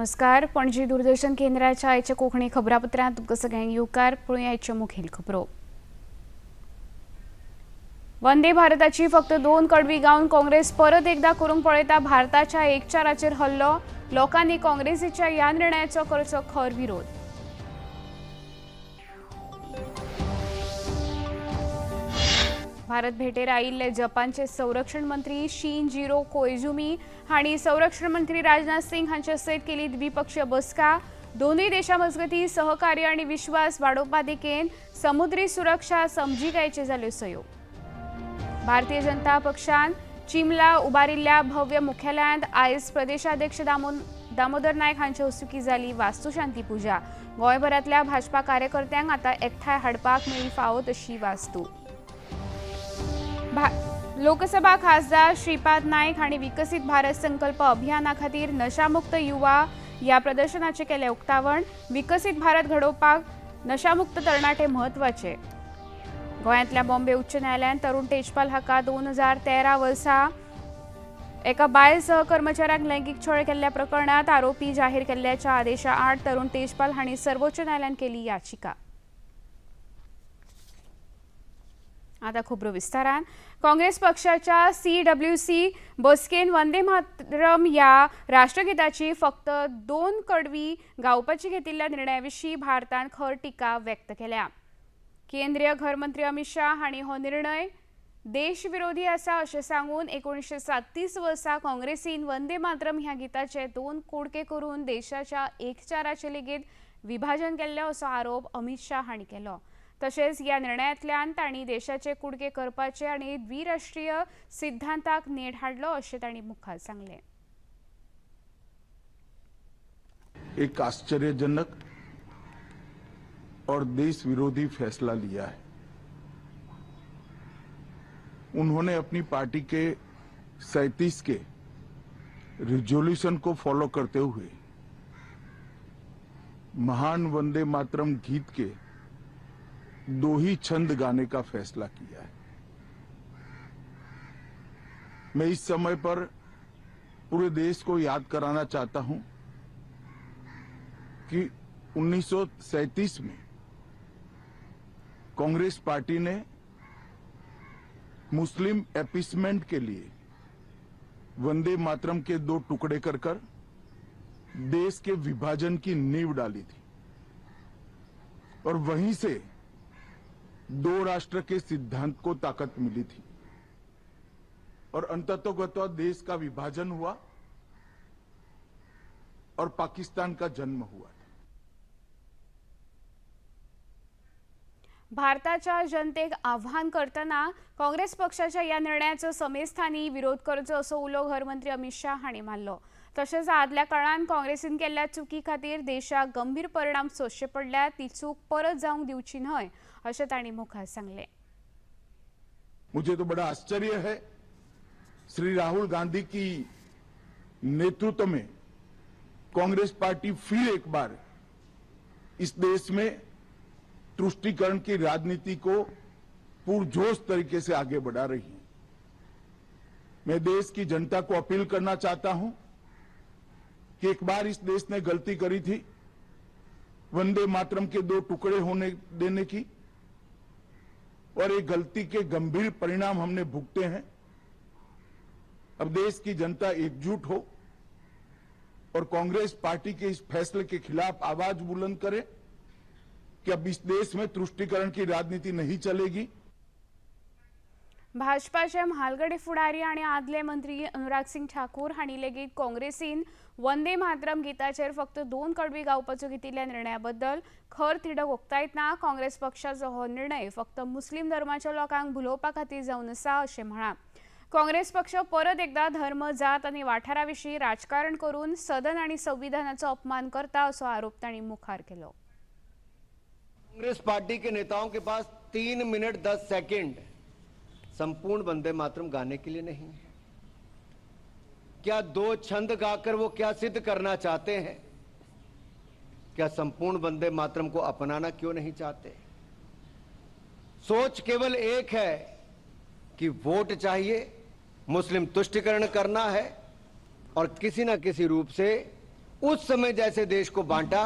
नमस्कार. पणजी दूरदर्शन केंद्राच्या आयच्या कोंकणी खबरापत्रांत तुमकां सगळ्यांक येवकार. पळोवया आयच्यो मुखेल खबरो. वंदे भारताची फक्त दोन कडवी गावन काँग्रेस परत एकदा करूंक पळयता भारताच्या एकचाराचेर हल्लो. लोकांनी काँग्रेसीच्या ह्या निर्णयाचो करचो खर विरोध. भारत भेटेर आयिल्ले जपानचे संरक्षण मंत्री शिनजिरो कोइजुमी हांणी संरक्षण मंत्री राजनाथ सिंग हांचे सयत केली द्विपक्षीय बसका. दोनूय देशां मजगतीं सहकार्य आनी विश्वास वाडोवपा दिकेन समुद्री सुरक्षा समजिकायेचे जाल्यो सयो. भारतीय जनता पक्षान चिमला उबारिल्ल्या भव्य मुख्यालयांत आयज प्रदेशाध्यक्ष दामोदर नायक हांचे हस्तुकीं जाली वास्तुशांती पुजा. गोंयभरांतल्या भाजपा कार्यकर्त्यांक आतां एकठांय हाडपाक मेळ्ळी फावो तशी वास्तू. लोकसभा खासदार श्रीपाद नायक हांणी विकसीत भारत संकल्प अभियाना खातीर नशामुक्त युवा ह्या प्रदर्शनाचें केलें उक्तावण. विकसीत भारत घडोवपाक नशामुक्त तरणाटे म्हत्वाचे. गोंयांतल्या बॉम्बे उच्च न्यायालयान तरुण तेजपाल हाका 2013 वर्सा एका बायल सहकर्मचाऱ्याक लैंगीक छळ केल्ल्या प्रकरणात आरोपी जाहीर केल्ल्याच्या आदेशा आड तरुण तेजपाल हांणी सर्वोच्च न्यायालयान केली याचिका. आता खबरो विस्तारान. काँग्रेस पक्षाच्या CWC बसकेन वंदे मातरम ह्या राष्ट्रगीताची फक्त दोन कडवी गावपाची घेतिल्ल्या निर्णया विशीं भारतान खर टिका व्यक्त केल्या. केंद्रीय घरमंत्री अमित शाह हांणी हो निर्णय देशविरोधी आसा अशें सांगून 1937 वर्सा काँग्रेसीन वंदे मातरम ह्या गीताचे दोन कुडके करून देशाच्या एकचाराचे लेगीत विभाजन केल्लें असो आरोप अमित शाह हांणी केलो. तशेंच ह्या निर्णयांतल्यान तांणी देशाचे कुडके करपाचे आनी द्विराष्ट्रीय सिद्धांताक नेट हाडलो अशें तांणी मुखार सांगलें. एक आश्चर्यजनक और देश विरोधी फैसला लिया है. उन्होंने अपनी पार्टी के 37 के रिजोल्यूशन को फॉलो करते हुए महान वंदे मातरम गीत के दो ही छंद गाने का फैसला किया है. मैं इस समय पर पूरे देश को याद कराना चाहता हूं कि 1937 में कांग्रेस पार्टी ने मुस्लिम एपीसमेंट के लिए वंदे मातरम के दो टुकड़े कर कर देश के विभाजन की नींव डाली थी और वहीं से दो राष्ट्र के सिद्धांत को ताकत मिली थी और अंततोगत्वा देश का विभाजन हुआ और पाकिस्तान का जन्म हुआ. भारताच्या जनतेक आव्हान करतना काँग्रेस पक्षाच्या ह्या निर्णयाचो समेस्थानी विरोध करचो असो उलो घरमंत्री अमित शाह हांणी मारलो. तशेंच आदल्या काळान काँग्रेसीन केल्ल्या चुकी खातीर देशाक गंभीर परिणाम सोंसचे पडल्यात, ती चूक परत जावंक दिवची न्हय अशें तांणी मुखार सांगलें. मुझे तो बड़ा आश्चर्य है, श्री राहुल गांधी की नेतृत्व में कांग्रेस पार्टी फिर एक बार इस देश में तुष्टीकरण की राजनीति को पुरजोश तरीके से आगे बढ़ा रही है. मैं देश की जनता को अपील करना चाहता हूं कि एक बार इस देश ने गलती करी थी वंदे मातरम के दो टुकड़े होने देने की, और एक गलती के गंभीर परिणाम हमने भुगते हैं. अब देश की जनता एकजुट हो और कांग्रेस पार्टी के इस फैसले के खिलाफ आवाज बुलंद करे कि अब इस देश में तुष्टीकरण की राजनीति नहीं चलेगी. भाजपाचे म्हालगडे फुडारी आनी आदले मंत्री अनुराग सिंग ठाकूर हांणी लेगीत काँग्रेसीन वंदे मातरम गीताचेर फक्त दोन कडवी गावपाचो घेतिल्ल्या निर्णया बद्दल खर तिडक उक्तायतना काँग्रेस पक्षाचो हो निर्णय फक्त मुस्लीम धर्माच्या लोकांक भुलोवपा खातीर जावन आसा अशें म्हळां. काँग्रेस पक्ष परत एकदा धर्म, जात आनी वाठारा विशीं राजकारण करून सदन आनी संविधानाचो अपमान करता असो आरोप तांणी मुखार केलो. कांग्रेस पार्टी के नेताओं के पास 3 मिनट 10 सेकंड संपूर्ण वंदे मातरम गाने के लिए नहीं है. क्या दो छंद गाकर वो क्या सिद्ध करना चाहते हैं? क्या संपूर्ण वंदे मातरम को अपनाना क्यों नहीं चाहते? सोच केवल एक है कि वोट चाहिए, मुस्लिम तुष्टिकरण करना है और किसी ना किसी रूप से उस समय जैसे देश को बांटा,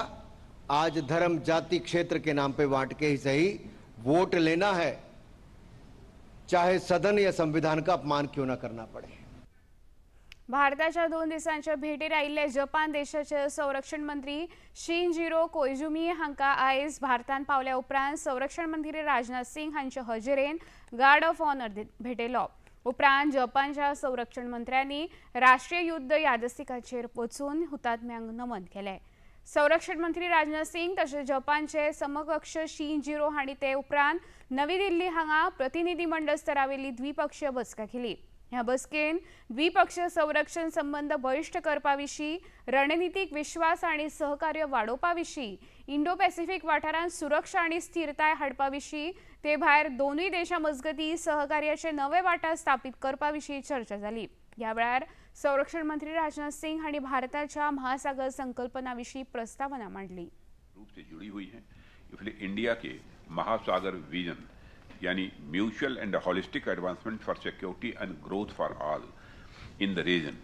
आज धर्म जाति क्षेत्र के नाम पे बांट के ही सही वोट लेना है, चाहे सदन या संविधान का अपमान क्यों ना करना पड़े। भारताच्या 2 दिसांच्या भेटीर आयिल्ले जपान देशाचे संरक्षण मंत्री शिनजिरो कोइजुमी हांकां आयज भारतांत पावल्या उपरांत संरक्षण मंत्री राजनाथ सिंग हांचे हजेरेन गार्ड ऑफ ऑनर भेटयलो। उपरांत जपानच्या संरक्षण मंत्र्यांनी राष्ट्रीय युद्ध यादस्तिकाचेर वचून हुतात्म्यांक नमन केलें। संरक्षण मंत्री राजनाथ सिंग तशेंच जपानचे समकक्ष शिनजिरो हांणी ते उपरांत नवी दिल्ली हांगा प्रतिनिधी मंडळ स्तरावेली द्विपक्षीय बसका केली। ह्या बसकेन द्विपक्षीय संरक्षण संबंध बळिश्ट करपा विशीं, रणनितीक विश्वास आनी सहकार्य वाडोवपा विशीं, इंडो पॅसिफिक वाठारांत सुरक्षा आनी स्थिरताय हाडपा विशीं, ते भायर दोनूय देशां मजगतीं सहकार्याचे नवे वाटा स्थापीत करपा विशीं चर्चा जाली। ह्या वेळार संरक्षण मंत्री राजनाथ सिंग हांणी भारताच्या महासागर संकल्पना विशीं प्रस्तावना मांडली। रूप से जुड़ी हुई है, इसलिए इंडिया के महासागर विजन यानी mutual and holistic advancement for security and growth for all in the region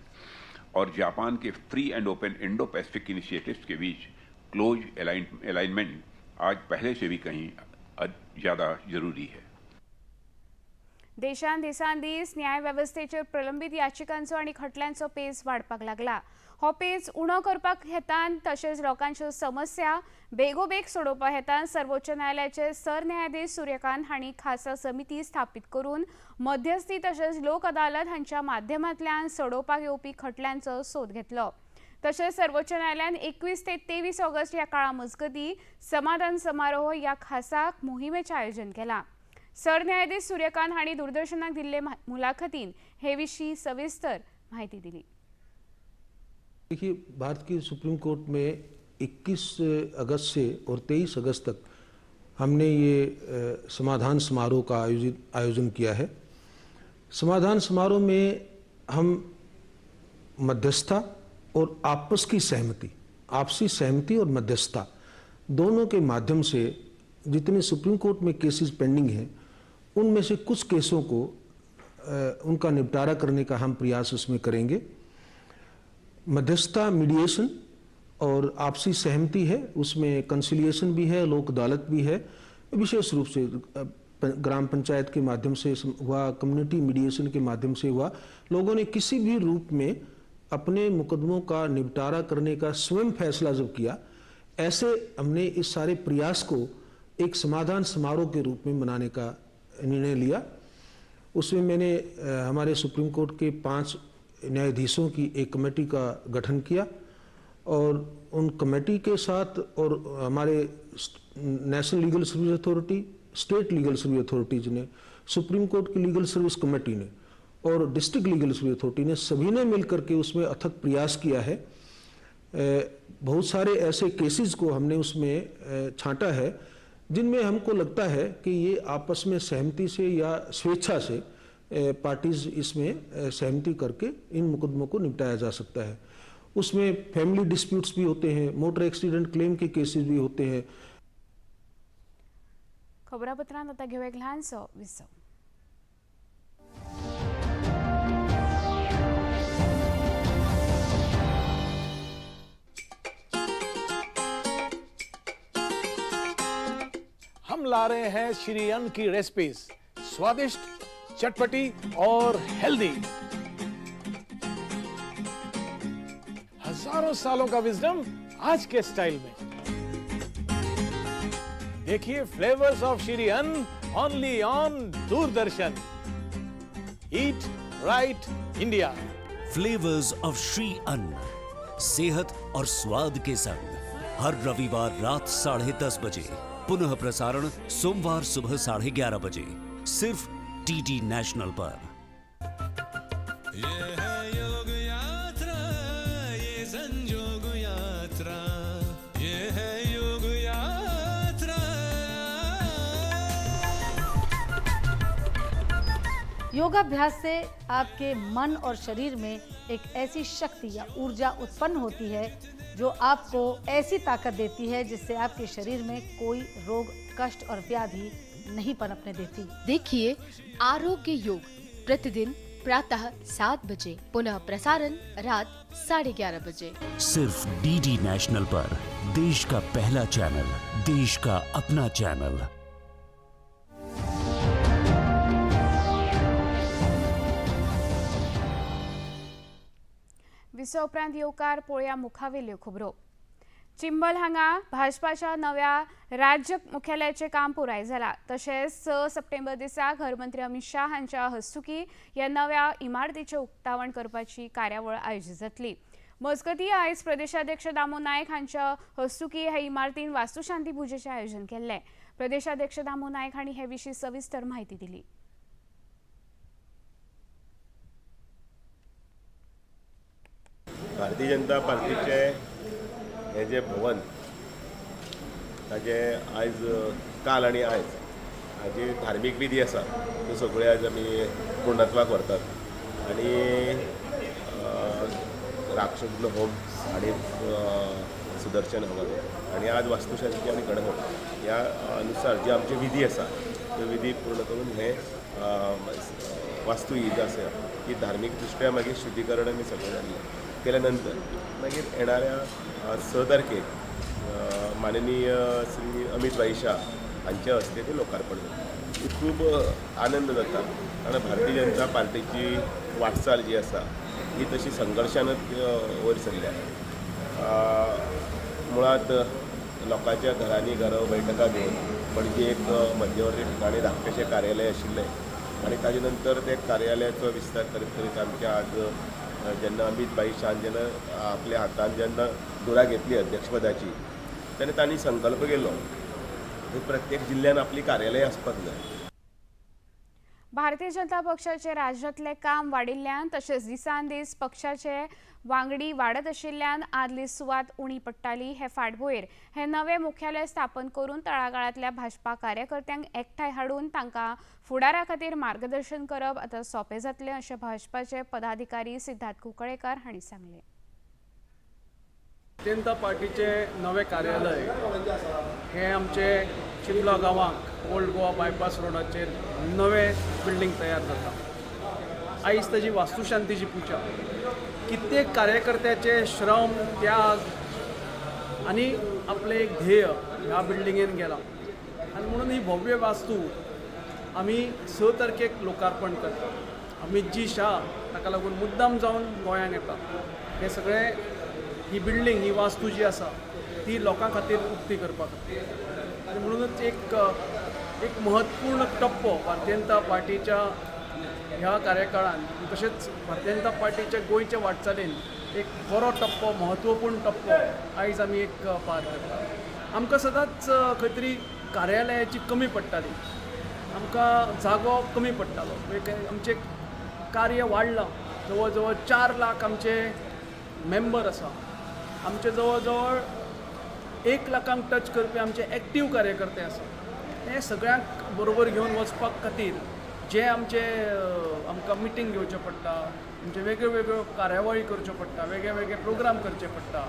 Aur Japan K free and open Indo Pacific initiatives K beach close alignment आज पहले से भी कहीं ज़्यादा जरूरी है। देशांत दिसान दीस न्याय वेवस्थेचेर प्रलंबीत याचिकांचो आनी खटल्यांचो पेज वाडपाक लागला। हो पेज उणो करपाक हेतान तशेंच लोकांच्यो समस्या बेगोबेग सोडोवपा हेतान सर्वोच्च न्यायालयाचे सरन्यायाधीश सूर्यकांत हांणी खासा समिती स्थापीत करून मध्यस्थी तशेंच लोक अदालत हांच्या माध्यमांतल्यान सोडोवपाक येवपी खटल्यांचो सोद घेतलो। तशेंच सर्वोच्च न्यायालयान 21 ते 23 ऑगस्ट ह्या काळा मजगतीं समाधान समारोह ह्या खासा मोहिमेचें आयोजन केलां। सरन्यायाधीश सूर्यकांत हांणी दूरदर्शनाक दिल्ले मुलाखतीन हे विशीं सविस्तर माहिती दिली। देखिए, भारत की सुप्रीम कोर्ट में 21 अगस्त से और 23 अगस्त तक हमने ये समाधान समारोह का आयोजन किया है। समाधान समारोह में हम मध्यस्थता और आपस की सहमति, आपसी सहमति और मध्यस्थता दोनों के माध्यम से जितने सुप्रीम कोर्ट में केसेस पेंडिंग हैं उनमें से कुछ केसों को उनका निपटारा करने का हम प्रयास उसमें करेंगे। मध्यस्थता, मीडिएशन और आपसी सहमति है, उसमें कंसिलिएशन भी है, लोक अदालत भी है। विशेष रूप से ग्राम पंचायत के माध्यम से हुआ, कम्युनिटी मीडिएशन के माध्यम से हुआ। लोगों ने किसी भी रूप में अपने मुकदमों का निपटारा करने का स्वयं फैसला जब किया, ऐसे हमने इस सारे प्रयास को एक समाधान समारोह के रूप में मनाने का निर्णय लिया। उसमें मैंने हमारे सुप्रीम कोर्ट के 5 न्यायाधीशों की एक कमेटी का गठन किया और उन कमेटी के साथ और हमारे national legal service authority, state legal service authorities ने, सुप्रीम कोर्ट की लीगल सर्विस कमेटी ने और डिस्ट्रिक्ट लीगल सर्विस अथॉरिटी ने, सभी ने मिलकर के उसमें अथक प्रयास किया है। बहुत सारे ऐसे केसेस को हमने उसमें छांटा है जिनमें हमको लगता है कि ये आपस में सहमति से या स्वेच्छा से पार्टीज इसमें सहमति करके इन मुकदमों को निपटाया जा सकता है। उसमें फैमिली डिस्प्यूट्स भी होते हैं, motor accident claim K cases भी होते हैं। खबरापत्रांत आता घेऊया एक ल्हानसो विसव। हम ला रहे हैं श्री अन्न की रेसिपीज, स्वादिष्ट, चटपटी और हेल्दी। हजारों सालों का विजडम आज के स्टाइल में। देखिए flavours of Shri Anna only on Doordarshan. Eat right India. Flavours of Shri Anna, सेहत और स्वाद के संग, हर रविवार रात 10:30 बजे, पुनः प्रसारण सोमवार सुबह 11:30 बजे, सिर्फ टीडी नेशनल पर। ये है योग यात्रा, ये संजोग यात्रा, ये है योग यात्रा। योगाभ्यास से आपके मन और शरीर में एक ऐसी शक्ति या ऊर्जा उत्पन्न होती है जो आपको ऐसी ताकत देती है जिससे आपके शरीर में कोई रोग, कष्ट और व्याधि नहीं पनपने देती। देखिए आरोग्य योग प्रतिदिन प्रातः 7 बजे, पुनः प्रसारण रात 11:30 बजे। सिर्फ डीडी नेशनल पर देश का पहला चैनल, देश का अपना चैनल। विसो उपरांत येवकार पळोवया मुखावेल्यो खबरो। चिंबल हांगा भाजपाच्या नव्या राज्य मुख्यालयाचें काम पुराय जालां। तशेंच 6 सप्टेंबर दिसा घरमंत्री अमित शाह हांच्या हस्तुकी ह्या नव्या इमारतीचें उक्तावण करपाची कार्यावळ आयोजीत जातली। मजगतीं आयज प्रदेशाध्यक्ष दामू नायक हांच्या हस्तुकी ह्या इमारतीन वास्तुशांती पुजेचें आयोजन केल्लें। प्रदेशाध्यक्ष दामू नायक हांणी हे विशीं सविस्तर म्हायती दिली। भारतीय जनता पार्टीचे हे जे भवन ताजे आयज काल आनी आयज हाजी धार्मीक विधी आसा त्यो सगळ्यो आयज आमी पूर्णत्वाक व्हरतात आनी राक्षसघ्न होम आनी सुदर्शन हवन आनी आज वास्तुशांती आनी गणहोम ह्या अनुसार जे आमचे विधी आसा त्यो विधी पूर्ण करून हे वास्तू ही जी आसा ती धार्मीक दृश्ट्या मागीर शुद्धीकरण आमी सगळें जाल्लें केल्या नंतर मागीर येणाऱ्या 6 तारखेक माननीय श्री अमित भाई शाह हांच्या हस्ते ते लोकार्पण जाता। खूब आनंद जाता कारण भारतीय जनता पार्टीची वाटचाल जी आसा ही तशी संघर्शानच वयर सरल्या। मुळांत लोकांच्या घरांनी घरां बैठकां घेवन पणजे एक मध्यवर्ती ठिकाणी धाकटेशें कार्यालय आशिल्लें आनी ताजे नंतर ते कार्यालयाचो विस्तार करीत करीत आमच्या आज जेन्ना अमित भाई शाहन जेन्ना आपल्या हातान जेन्ना धुरा घेतली अध्यक्षपदाची तेन्ना तांणी संकल्प केलो की प्रत्येक जिल्ल्यान आपली कार्यालय आसपाक जाय। भारतीय जनता पक्षाचे राज्यांतले काम वाडिल्ल्यान तशेंच दिसान दीस पक्षाचे वांगडी वाडत आशिल्ल्यान आदली सुवात उणी पडटाली। हे फाटभुंयेर हे नवे मुख्यालय स्थापन करून तळागाळांतल्या भाजपा कार्यकर्त्यांक एकठांय हाडून तांकां फुडारा खातीर मार्गदर्शन करप आतां सोंपें जातलें अशें भाजपाचे पदाधिकारी सिद्धार्थ कुंकळेकर हांणी सांगलें। जनता पार्टीचे नवे कार्यालय हे आमचे चिंबला गांवाक ओल्ड गोवा बायपास रोडाचेर नवे बिल्डींग तयार जाता। आयज ताजी वास्तुशांतीची पुजा, कित्येक कार्यकर्त्याचे श्रम, त्याग आनी आपलें एक ध्येय ह्या बिल्डिंगेन गेलां आनी म्हणून ही भव्य वास्तू आमी 6 तारखेक लोकार्पण करतात। अमितजी शाह ताका लागून मुद्दाम जावन गोंयांत येता। हे सगळें ही बिल्डींग, ही वास्तू जी आसा ती लोकां खातीर उक्ती करपा खातीर आनी म्हणूनच एक एक महत्वपूर्ण टप्पो भारतीय जनता पार्टीच्या ह्या कार्यकाळान तशेंच भारतीय जनता पार्टीच्या गोंयच्या वाटचालीन एक बरो टप्पो, महत्वपूर्ण टप्पो आयज आमी एक पार करतात। आमकां सदांच खंय तरी कार्यालयाची कमी पडटाली, आमकां जागो कमी पडटालो। आमचें कार्य वाडलां, जवळ जवळ 4 लाख आमचे मेंबर आसा, आमचे जवळ जवळ 1 लाखांक टच करपी आमचे एक्टीव कार्यकर्ते आसा। हे सगळ्यांक बरोबर घेवन वचपाक खातीर जे आमचे आमकां मिटींग घेवच्यो पडटा, आमचे वेगळ्यो वेगळ्यो कार्यावळी करच्यो पडटा, वेगळे वेगळे प्रोग्राम करचे पडटा,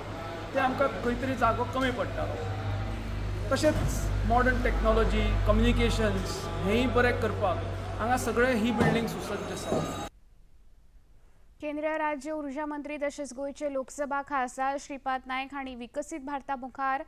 ते आमकां खंय तरी जागो कमी पडटालो। तशेंच मॉडर्न टॅक्नोलॉजी, कम्युनिकेशन्स हेंय बरें करपाक हांगा सगळें ही बिल्डींग सुसज्ज आसा। केंद्रीय राज्य ऊर्जा मंत्री तशेंच गोंयचे लोकसभा खासदार श्रीपाद नायक हांणी विकसीत भारता मुखार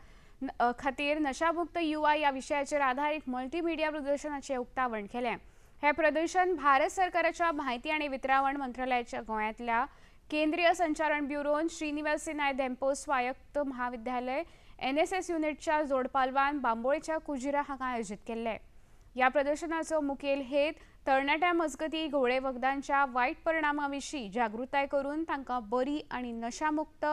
खातीर नशामुक्त युवा ह्या विशयाचेर आधारीत मल्टीमिडिया प्रदर्शनाचें उक्तावण केलें। हें प्रदर्शन भारत सरकाराच्या म्हायती आनी वितरावण मंत्रालयाच्या गोंयांतल्या केंद्रीय संचारण ब्युरोन श्रीनिवास सिनाय धेंपो स्वायत्त महाविद्यालय एनएसएस युनिटच्या जोडपालवान बांबोळेच्या कुजिरा हांगा आयोजीत केल्लें। ह्या प्रदर्शनाचो मुखेल हेत तरणाट्यां मजगतीं घोळे वखदांच्या वायट परिणामा विशीं जागृताय करून तांकां बरी आनी नशामुक्त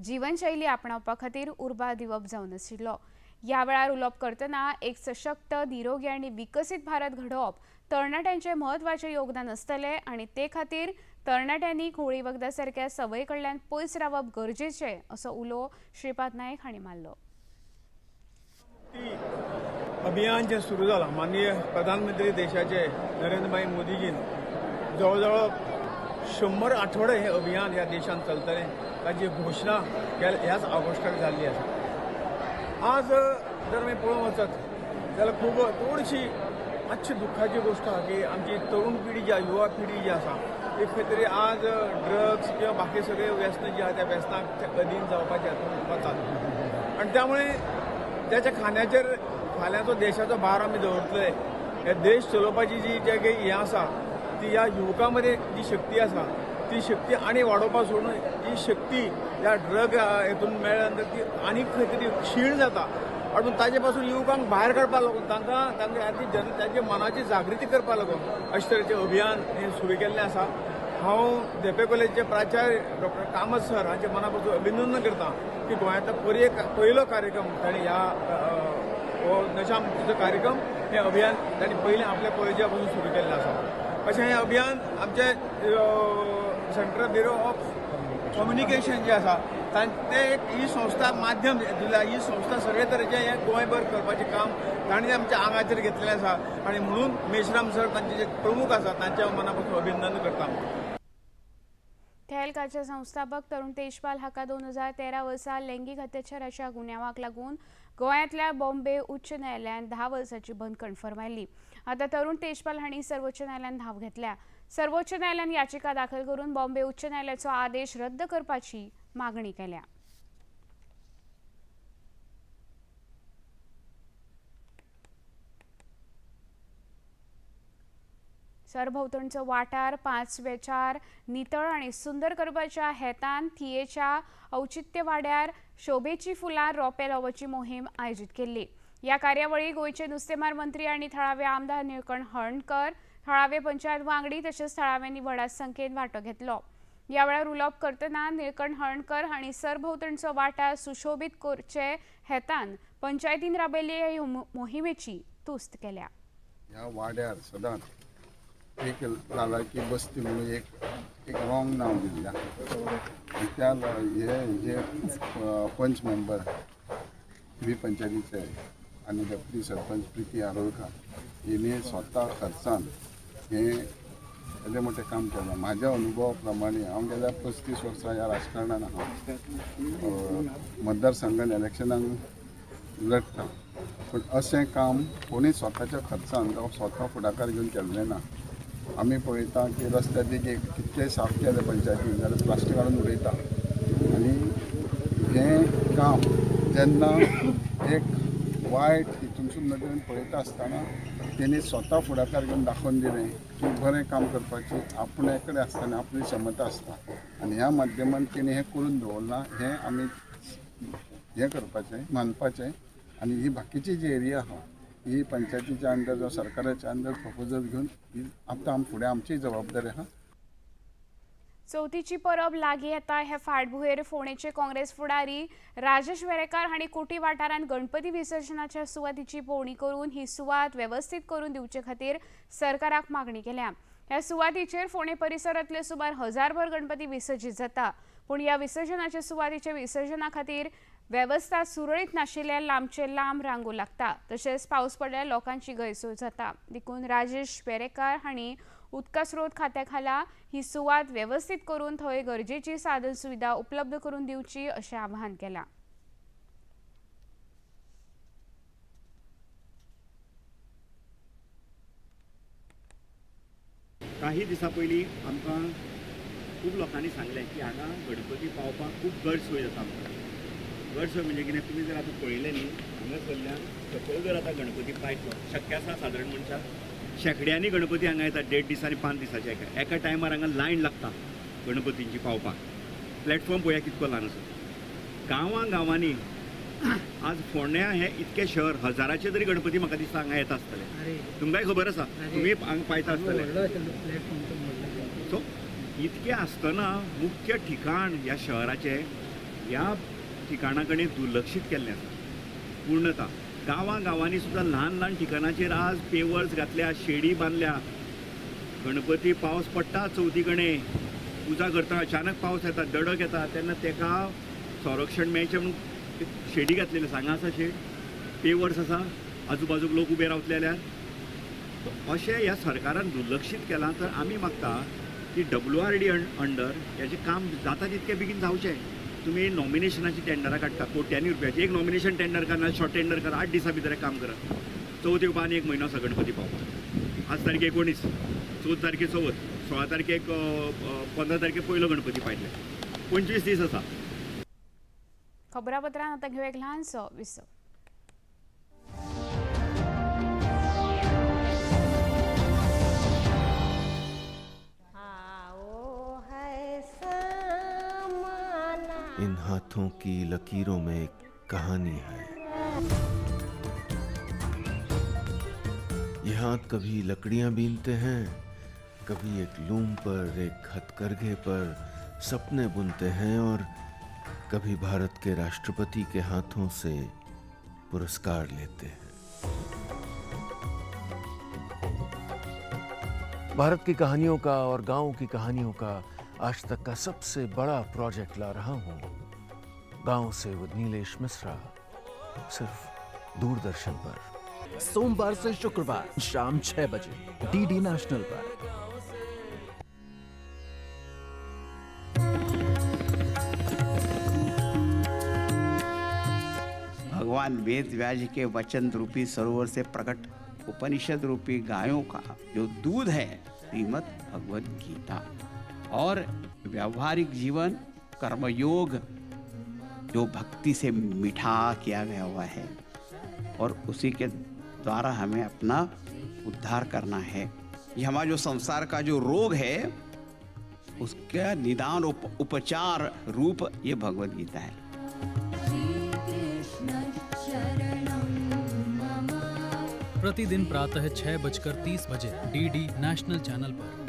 जीवनशैली आपणावपा खातीर उर्बा दिवप जावन आशिल्लो। ह्या वेळार उलोवप करतना एक सशक्त, निरोगी आनी विकसीत भारत घडोवप तरणाट्यांचें म्हत्वाचें योगदान आसतलें आनी ते खातीर तरणाट्यांनी घोळी वखदां सारक्या संवयी कडल्यान पयस रावप गरजेचें असो उलो श्रीपाद नायक हांणी मारलो। अभियान जे सुरू जालां माननीय प्रधानमंत्री देशाचे नरेंद्रभाई मोदीजीन जवळ जवळ 100 आठवडे हे अभियान ह्या देशांत चलतलें ताची घोशणा ह्याच ऑगस्टाक जाल्ली आसा। आज जर आमी पळोवंक वचत जाल्यार खूब थोडीशी मातशी दुख्खाची गोश्ट आहा की आमची तरुण पिढी जी आहा, युवा पिढी जी आसा, एक खंय तरी आज ड्रग्स किंवा बाकी सगळे व्यसन जी आहा त्या व्यसनाक अधीन जावपाचे हातून वतात आनी त्यामुळे त्याच्या खांद्याचेर फाल्यांचो देशाचो भार आमी दवरतले. हे देश चलोवपाची जी जे काही हें आसा ती ह्या युवकां मदें जी शक्ती आसा ती शक्ती आनी वाडोवपा सोडून ही शक्ती ह्या ड्रग हेतून मेळ्ळ्या नंतर ती आनी खंय तरी क्षीण जाता. आनी ताजे पासून युवकांक भायर काडपाक लागून तांकां तांकां तांच्या मनाची जागृती करपाक लागून अशे तरेचें अभियान हें सुरू केल्लें आसा. हांव धेंपे कॉलेजीचे प्राचार्य डॉक्टर कामत सर हांचे मना पासून अभिनंदन करता की गोंयांतलो पयलो कार्यक्रम तांणी ह्या हो नशा मुक्तीचो कार्यक्रम हें अभियान तांणी पयलें आपल्या कॉलेजा पासून सुरू केल्लें आसा. अशें हें अभियान आमचे सेंट्रल ब्युरो ऑफ कम्युनिकेशन जे आसा ते एक ही संस्था माध्यम दिल्या. ही संस्था सगळे तरेचें हें गोंयभर करपाचें काम तांणी आमच्या आंगाचेर घेतलेलें आसा आनी म्हणून मेश्राम सर तांचे जे प्रमुख आसा तांच्या मना पासून अभिनंदन करता. थेलकाचे संस्थापक तरुण तेजपाल हाका 2013 वर्सा लैंगिक अत्याचाराच्या गुन्यांवाक लागून गोंयांतल्या बॉम्बे उच्च न्यायालयान 10 वर्सांची बंदखण फर्मायली. आतां तरुण तेजपाल हांणी सर्वोच्च न्यायालयान धांव घेतल्या. सर्वोच्च न्यायालयान याचिका दाखल करून बॉम्बे उच्च न्यायालयाचो आदेश रद्द करपाची मागणी केल्या. सरभोंवतणचो वाठार पांचवेचार नितळ आनी सुंदर करपाच्या हेतान थियेच्या औचित्यवाड्यार शोभेची फुलां रोपे लावपाची मोहीम आयोजीत केल्ली. ह्या कार्यावळी गोंयचे नुस्तेमार मंत्री आनी थळावे आमदार निळकंठ हळर्णकर, थळावे पंचायत वांगडी तशेंच थळाव्यांनी व्हडा संख्येन वांटो घेतलो. ह्या वेळार उलोवप करतना निळकंठ हळर्णकर हांणी सरभोंवतणचो वाठार सुशोभीत करचे हेतान पंचायतीन राबयल्ले हे मोहिमेची तुस्त केल्या. ह्या वाड्यार सदांच एक लालाकी बस्ती म्हणून एक एक रॉंग नांव दिल्लें. त्या हे जे पंच मेंबर बी पंचायतीचे आनी डेप्युटी सरपंच प्रिती आरोलकार हिणे स्वता खर्चान हें येदें मोठें काम केलां. म्हाज्या अनुभवा प्रमाणे हांव गेल्या 35 वर्सां ह्या राजकारणान आहा, मतदारसंघान इलेक्शनाक लडटा, पूण अशें काम कोणी स्वताच्या खर्चान जावं स्वता फुडाकार घेवन केल्लें ना. आमी पळयता की रस्त्या देगेक कितलें साफ केलें पंचायतीन जाल्यार प्लास्टीक हाडून उडयता आनी हें काम जेन्ना एक वायट हितूनसून नदरेन पळयता आसतना तेणी स्वता फुडाकार घेवन दाखोवन दिलें की बरें काम करपाची आपणे कडेन आसतना आपली क्षमता आसता आनी ह्या माध्यमान तेणी हें करून दवरलां. हें आमी हें करपाचें मानपाचें आनी ही बाकीची जी एरिया आहा ही पंचायतीच्या अंडर जावं सरकाराच्या अंडर प्रपोजल घेवन ही आतां आम फुडें आमची जबाबदारी आहा. चवथीची परब लागीं येता हे फाटभुंयेर फोंडेचे काँग्रेस फुडारी राजेश वेरेकार हांणी कोटी वाठारांत गणपती विसर्जनाच्या सुवातीची पळोवणी करून ही सुवात वेवस्थीत करून दिवचे खातीर सरकाराक मागणी केल्या. ह्या सुवातीचेर फोंडे परिसरांतले सुमार 1000भर गणपती विसर्जीत जाता, पूण ह्या विसर्जनाच्या सुवातीच्या विसर्जना खातीर वेवस्था सुरळीत नाशिल्ल्यान लांबचे लांब रांगो लागता, तशेंच पावस पडल्यार लोकांची गैरसोय जाता. देखून राजेश वेरेकार हांणी उदका स्रोत खात्या खाला ही सुवात वेवस्थीत करून थंय गरजेची साधन सुविधा उपलब्ध करून दिवची अशें आवाहन केलां. काही दिसां पयलीं आमकां खूब लोकांनी सांगलें की हांगा गणपती पावपाक खूब गैरसोय जाता. आमकां गैरसोय म्हणजे कितें, तुमी जर आतां पळयलें न्ही, हांगासरल्यान सकयल जर आतां गणपती पायतलो शक्य आसा सादारण मनशाक शेंकड्यांनी गणपती हांगा येता 1.5 दीस आनी 5 दिसाचे एका एका टायमार हांगा लायन लागता गणपतींची पावपाक. प्लॅटफॉर्म पळया कितको ल्हान आसा. गांवां गांवांनी आज फोंड्या हें इतकें शहर हजाराचे तरी गणपती म्हाका दिसता हांगा येता आसतले. तुमकांय खबर आसा, तुमी हांगा पायता आसतले. सो इतकें आसतना मुख्य ठिकाण ह्या शहराचें ह्या ठिकाणा कडेन दुर्लक्षीत केल्लें आसा पूर्णता. गांवां गांवांनी सुद्दां ल्हान ल्हान ठिकाणाचेर आज पेवर्स घातल्या, शेडी बांदल्या. गणपती पावस पडटा चवथी कडेन पुजा करता, अचानक पावस येता, दडक येता, तेन्ना तेका संरक्षण मेळचें म्हणून शेडी घातलेली आसा. हांगा आसा शेड, पेवर्स आसा, आजूबाजूक लोक उबे रावतले जाल्यार. अशें ह्या सरकारान दुर्लक्षीत केलां. तर आमी मागता की WRD under हेजें काम जाता तितकें बेगीन जावचें. तुमी नॉमिनेशनाची टेंडरां काडटा कोट्यांनी रुपयाची, एक नॉमिनेशन टेंडर करा, शॉर्ट टेंडर करा, 8 दिसां भितर काम करा. चवथी येवपा आनी 1 म्हयनो आसा गणपती पावपाक. आज तारखे 19, 14 तारखे चवथ, 16 तारखेक 15 तारखे पयलो गणपती पायतले, 25 दीस आसा. खबरापत्रांत आतां घेवया एक ल्हानसो विसव. इन हाथों की लकीरों में एक कहानी है। ये हाथ कभी लकड़ियां बीनते हैं, कभी एक लूम पर, एक हथकरघे पर सपने बुनते हैं और कभी भारत के राष्ट्रपति के हाथों से पुरस्कार लेते हैं। भारत की कहानियों का और गांव की कहानियों का आज तक का सबसे बड़ा प्रोजेक्ट ला रहा हूं, गांव से विद नीलेश मिश्रा, सिर्फ दूरदर्शन पर। सोमवार से शुक्रवार शाम 6 बजे डीडी नेशनल पर। भगवान वेद व्यास के वचन रूपी सरोवर से प्रकट उपनिषद रूपी गायों का जो दूध है, श्रीमद् भगवद गीता, और व्यावहारिक जीवन कर्मयोग जो भक्ति से मीठा किया गया हुआ है, और उसी के द्वारा हमें अपना उद्धार करना है। ये हमारा जो संसार का जो रोग है उसका निदान उपचार रूप ये भगवद गीता है। प्रतिदिन प्रातः 6:30 बजे डीडी नेशनल चैनल पर।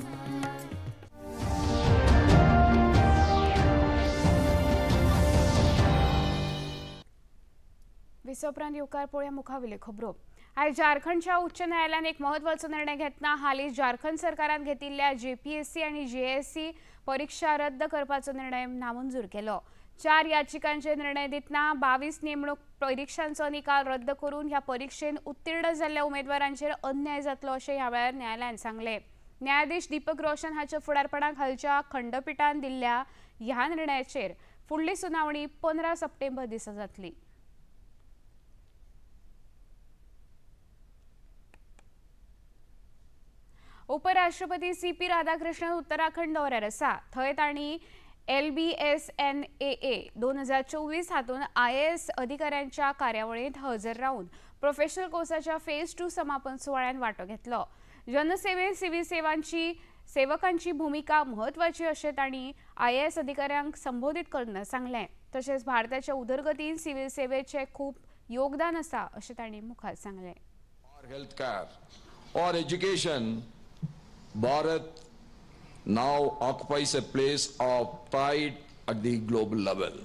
विसवपरांत येवकार पळोवया मुखावेल्यो खबरो. आयज झारखंडच्या उच्च न्यायालयान एक म्हत्वाचो निर्णय घेतना हालींच झारखंड सरकारान घेतिल्ल्या जेपीएससी आनी जेएससी परिक्षा रद्द करपाचो निर्णय नामंजूर केलो. 4 याचिकांचे निर्णय दितना 22 नेमणूक परिक्षांचो निकाल रद्द करून ह्या परिक्षेन उत्तीर्ण जाल्ल्या उमेदवारांचेर अन्याय जातलो अशें ह्या वेळार न्यायालयान सांगलें. न्यायाधीश दीपक रोशन हाच्या फुडारपणा खालच्या खंडपिठान दिल्ल्या ह्या निर्णयाचेर फुडली सुनावणी 15 सप्टेंबर दिसा जातली. उपराष्ट्रपती सीपी राधाकृष्णन उत्तराखंड दौऱ्यार आसा. थंय तांणी LBSNAA 2024 हातून IAS अधिकाऱ्यांच्या कार्यावळींत हजर रावन प्रोफेशनल कोर्साच्या फेज 2 समापन सुवाळ्यान वांटो घेतलो. जनसेवेत सिव्हिल सेवकांची भूमिका म्हत्वाची अशें तांणी IAS अधिकाऱ्यांक संबोधीत करतना सांगलें. तशेंच भारताच्या उदरगतीन सिव्हिल सेवेचें खूब योगदान आसा अशें तांणी मुखार सांगलें. Health care Aur education, Bharat now occupies a place of pride at the global level.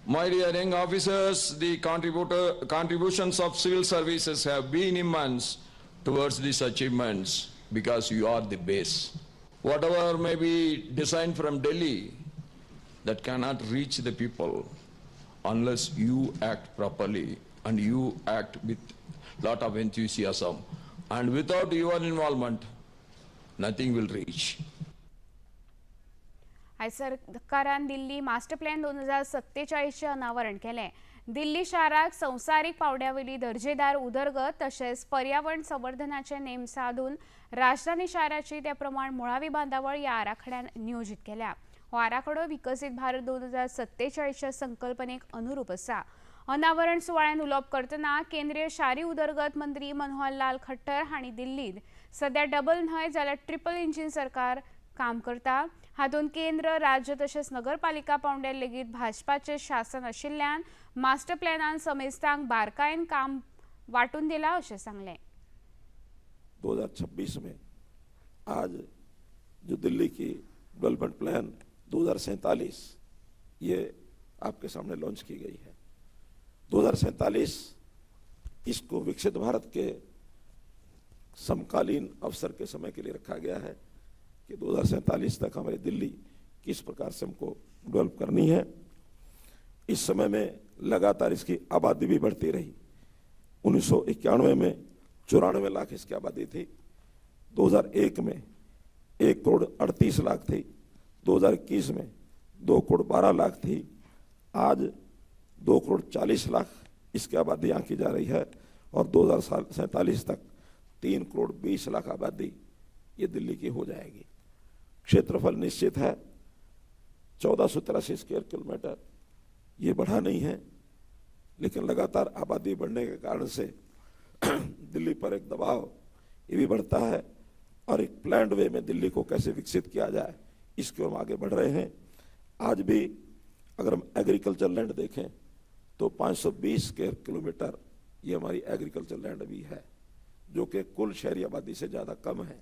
My dear young officers, the contributions of civil services have been immense towards these achievements because you are the base. Whatever may be designed from Delhi, that cannot reach the people unless you act properly and you act with lot of enthusiasm. And without your involvement, nothing will reach. आयज सरकारान दिल्ली master plan 2047 अनावरण केलें. दिल्ली शाराक संवसारीक पावंड्यावेली दर्जेदार उदरगत तशेंच पर्यावरण संवर्धनाचे नेम साधून राजधानी शाराची त्या प्रमाण मुळावी बांदावळ ह्या आराखड्यान नियोजीत केल्या. हो आराखडो विकसीत भारत 2047 संकल्पनेक अनुरूप आसा. अनावरण सुवाळ्यान उलोवप करतना केंद्रीय शारी उदरगत मंत्री मनोहर लाल खट्टर हांणी दिल्लीत सध्या डबल न्हय जाल्यार ट्रिपल इंजीन सरकार काम करता. हातूंत केंद्र, राज्य तशेंच नगरपालिका पावंड्यार लेगीत भाजपाचें शासन आशिल्ल्यान मास्टर प्लॅनान समेस्तांक बारकायेन काम वांटून दिलां अशें सांगलें. 2026 में आज जो दिल्ली की डेवलपमेंट प्लान 2047 ये आपके सामने लॉन्च की गई है. 2047 इसको विकसित भारत के समकालीन अवसर के समय के लिए रखा गया है कि 2047 तक हमारी दिल्ली किस प्रकार से हमको डेवलप करनी है। इस समय में लगातार इसकी आबादी भी बढ़ती रही। 1991 में 94 लाख इसकी आबादी थी, 2001 में 1 करोड़ 38 लाख थी, 2021 में 2 करोड़ 12 लाख थी, आज 2 करोड़ 40 लाख इसकी आबादी आंकी जा रही है और 2047 तक 3 करोड़ 20 लाख आबादी ये दिल्ली की हो जाएगी। क्षेत्रफल निश्चित है 1483 स्क्वायर किलोमीटर, ये बढ़ा नहीं है, लेकिन लगातार आबादी बढ़ने के कारण से दिल्ली पर एक दबाव ये भी बढ़ता है और एक प्लान्ड वे में दिल्ली को कैसे विकसित किया जाए इसके हम आगे बढ़ रहे हैं। आज भी अगर हम एग्रीकल्चर लैंड देखें तो 520 स्क्वायर किलोमीटर ये हमारी एग्रीकल्चर लैंड भी है, जो कि कुल शहरी आबादी से ज़्यादा कम है।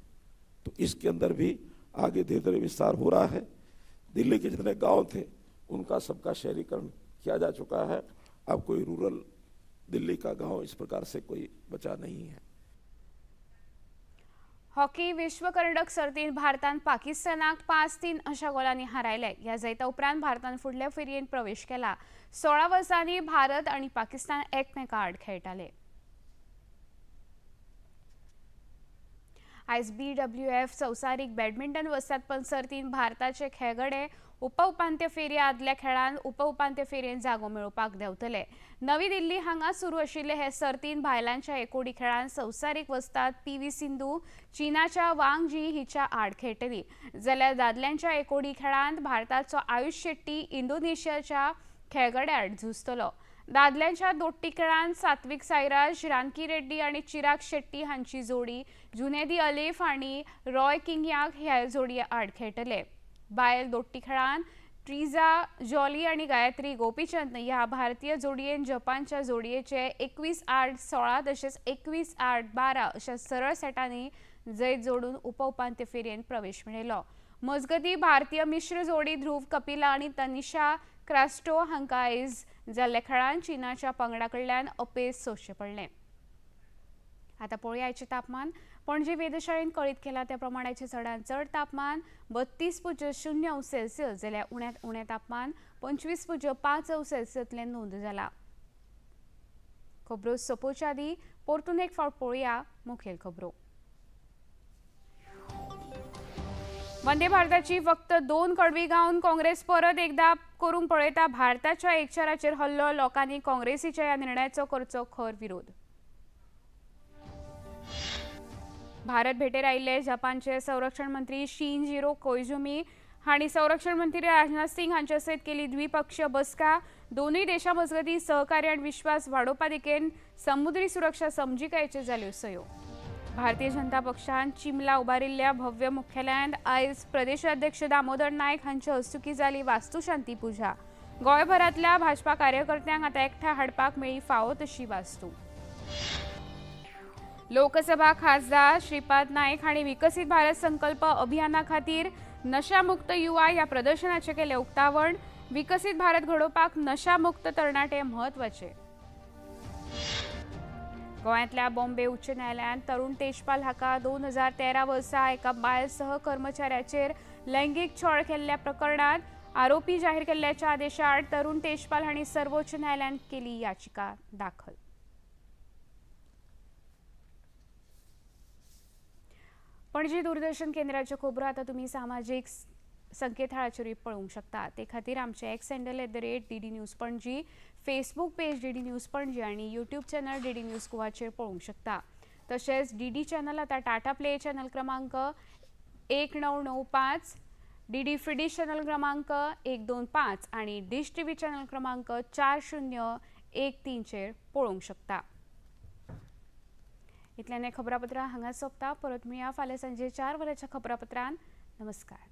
तो इसके अंदर भी आगे धीरे धीरे विस्तार हो रहा है। दिल्ली के जितने गांव थे उनका सबका शहरीकरण किया जा चुका है। अब कोई रूरल दिल्ली का गांव इस प्रकार से कोई बचा नहीं है। हॉकी विश्व करंडक सर्तींत भारतान पाकिस्तानाक 5-3 अशा गोलांनी हारायले। ह्या जैता उपरांत भारतान फुडल्या फेरयेंत प्रवेश केला। 16 वर्सांनी भारत आनी पाकिस्तान एकमेका आड खेळटाले। आयज BWF संवसारीक बॅडमिंटन वस्तादपण सर्तींत भारताचे खेळगडे उपउपांत्य फेरी आदल्या खेळांत उपउपांत्य फेरयेंत जागो मेळोवपाक देंवतले। नवी दिल्ली हांगा सुरू आशिल्ले हे सर्तींत बायलांच्या एकोडी खेळांत संवसारीक वस्ताद PV Sindhu चीनाच्या वांग जी हिच्या आड खेळटली, जाल्यार दादल्यांच्या एकोडी खेळांत भारताचो आयुष शेट्टी इंडोनेशियाच्या खेळगड्या आड झुजतलो। दादल्यांच्या दोट्टी खेळांत सात्विक साईराज रानकी रेड्डी आनी चिराग शेट्टी हांची जोडी जुनेदी अलीफ आनी रॉय किंगयाक ह्या जोडये आड खेळटले। बायल दोट्टी खेळांत ट्रिजा जॉली आनी गायत्री गोपीचंद ह्या भारतीय जोडयेन जपानच्या जोडयेचे 21-8 16 तशेंच 21-8 12 अशा सरळ सेटांनी जैत जोडून उपउपांत्य फेरयेंत प्रवेश मेळयलो। मजगतीं भारतीय मिश्र जोडी ध्रुव कपिला आनी तनिषा क्रास्टो हांकां आयज जाल्ल्या खेळांत चीनाच्या पंगडा कडल्यान अपेस सोंसचें पडलें। आतां पळोवया आयचें तापमान। पणजे वेधशाळेन कळीत केलां त्या प्रमाण आयचें चडांत चड तापमान 32.0 अंश सेल्सियस जाल्यार उण्यांत उणें तापमान 25.5 अंश सेल्सियसलें नोंद जालां। खबरो सोंपोवच्या आदीं परतून एक फावट पळोवया मुखेल खबरो। वंदे भारताची फक्त 2 कडवी गावन काँग्रेस परत एकदा करूंक पळयता भारताच्या एकचाराचेर हल्लो, लोकांनी काँग्रेसीच्या ह्या निर्णयाचो करचो खर विरोध। भारत भेटेर आयिल्ले जपानचे संरक्षण मंत्री शिनजिरो कोइजुमी हांणी संरक्षण मंत्री राजनाथ सिंग हांचे सयत केली द्विपक्षीय बसका। दोनूय देशां मजगतीं सहकार्य आनी विश्वास वाडोवपा दिकेन समुद्री सुरक्षा समजिकायेचेर जाल्यो सयो। भारतीय जनता पक्षान चिमला उबारिल्ल्या भव्य मुख्यालयांत आयज प्रदेशाध्यक्ष दामोदर नायक हांचे हस्तुकीं जाली वास्तुशांती पुजा। गोंयभरांतल्या भाजपा कार्यकर्त्यांक आतां एकठांय हाडपाक मेळ्ळी फावो तशी वास्तू। लोकसभा खासदार श्रीपाद नायक हांणी विकसीत भारत संकल्प अभियाना खातीर नशामुक्त युवा ह्या प्रदर्शनाचें केलें उक्तावण। विकसीत भारत घडोवपाक नशामुक्त तरणाटे म्हत्वाचे। गोंयांतल्या बॉम्बे उच्च न्यायालयान तरुण तेजपाल हाका 2013 वर्सा एका बायल सह कर्मचाऱ्याचेर लैंगीक छळ केल्ल्या प्रकरणांत आरोपी जाहीर केल्ल्याच्या आदेशाआड तरुण तेजपाल हांणी सर्वोच्च न्यायालयांत केली याचिका दाखल। पणजी दूरदर्शन केंद्राच्यो खबरो आतां तुमी सामाजीक संकेतथळाचेरूय पळोवंक शकता। ते खातीर आमचे X handle @DD News Panaji, Facebook page DD News Panaji आनी यूट्यूब चॅनल DD news गोवाचेर पळोवंक शकता। तशेंच DD channel आतां टाटा प्ले चॅनल क्रमांक 1995, DD फ्रीडिश चॅनल क्रमांक 125 आनी डिश TV channel क्रमांक 4013 चेर पळोवंक शकता। इतल्यान खबरापत्रां हांगा सोंपता। परत मेळया फाल्यां सांजे 4 वरांच्या खबरापत्रान। नमस्कार।